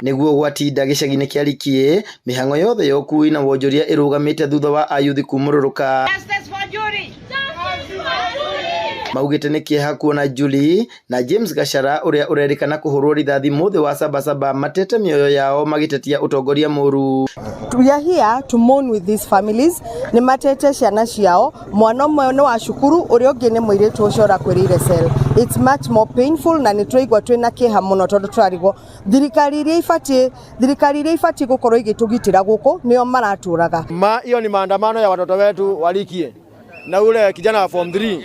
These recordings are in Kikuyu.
Nĩguo gwatinda gĩcagi-inĩ kĩa Likie, mĩhang'o yothe ya ũkui na wonjoria ĩrũgamĩte thutha wa ayuthi kumũrũrũka. Maugĩte nĩ kĩeha kuona Julie na James Gachara ũrĩa ũrerĩkana kũhũrwo rithathi mũthĩ wa Sabasaba matete mĩoyo yao magĩtetia ũtongoria mũru. We are here to mourn with these families. Nĩ matete ciana ciao, mwana ũmwe nĩ wa cukuru, ũrĩa ũngĩ nĩ mũirĩtu ũcio ũrakuĩrĩire cell. It's much more painful na nĩ tũraigua twĩna kĩeha mũno tondũ tũrarigwo thirikari iria ibatiĩ thirikari iria ibatiĩ gũkorwo igĩtũgitĩra gũkũ nĩo maratũraga. Ma hiyo ni maandamano ya watoto wetu walikie na ule kijana wa form 3,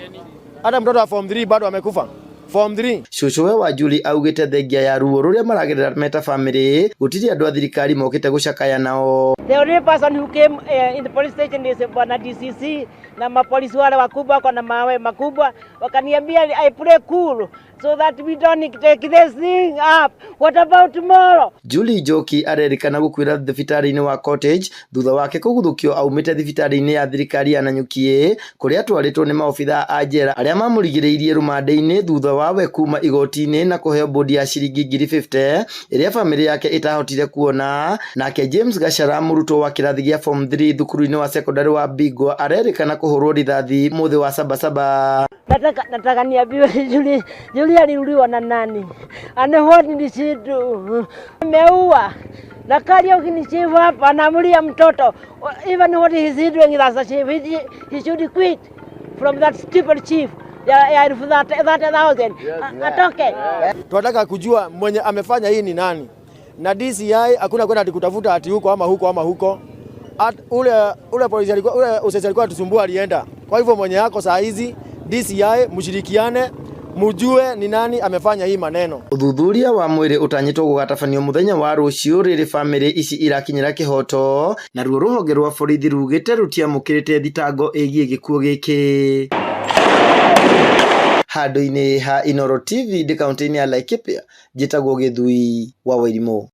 hata mtoto wa form 3 bado amekufa form 3. Cũcũwe wa Julie augĩte thengia ya ruo rũrĩa maragerera meta famĩlĩ gũtirĩ andũ a thirikari mokĩte gũcakaya nao. The only person who came in the police station is bwana DCC na mapolisi wale wakubwa wako na mawe makubwa, wakaniambia I play cool so that we don't take this thing up. What about tomorrow? Julie Njoki arerĩkana gũkuĩra thibitarĩ-inĩ wa Cottage thutha wake kũguthũkio aumĩte thibitarĩ-inĩ ya thirikari ya Nanyuki kũrĩa atwarĩtwo nĩ maobithaa a njera arĩa mamũrigĩrĩirie rũmande-inĩ thutha wa we kuma igoti-inĩ na kũheo bũndi ya ciringi 50,000 ĩrĩa famĩlĩ yake ĩtahotire kuona. Nake James Gachara, mũrutwo wa kĩrathi gĩa form 3 thukuru-inĩ wa sekondarĩ wa Bigwa, arerĩkana kũhũrwo rithathi mũthĩ wa Sabasaba. Nataka niambiwe Julie aliuliwa na nani? And what did she do? Ameua. Na Kariuki ni chief hapa anaamulia mtoto. Even what he is doing as a chief, he should quit from that stupid chief ya 30,000. Atoke. Tunataka kujua mwenye amefanya hii ni nani, na DCI hakuna kwenda ati kutafuta ati huko ama huko ama huko. Ule polisi alikuwa, ule usesi alikuwa atusumbua alienda. Kwa hivyo mwenye yako saa hizi DCI mshirikiane, mujue ni nani amefanya hii maneno. Ũthuthuria wa mwĩrĩ ũtanyĩtwo gũgatabanio mũthenya wa rũciũ rĩrĩ famĩlĩ ici irakinyĩra kĩhoto, naruo rũhonge rwa borithi rugĩte rũtiamũkĩrĩte thitango ĩgiĩ gĩkuũ gĩkĩ. Handũ-inĩ ha Inooro TV ndĩ kaũntĩ-inĩ ya Laikipia, njĩtagwo Gĩthui wa Wairimũ.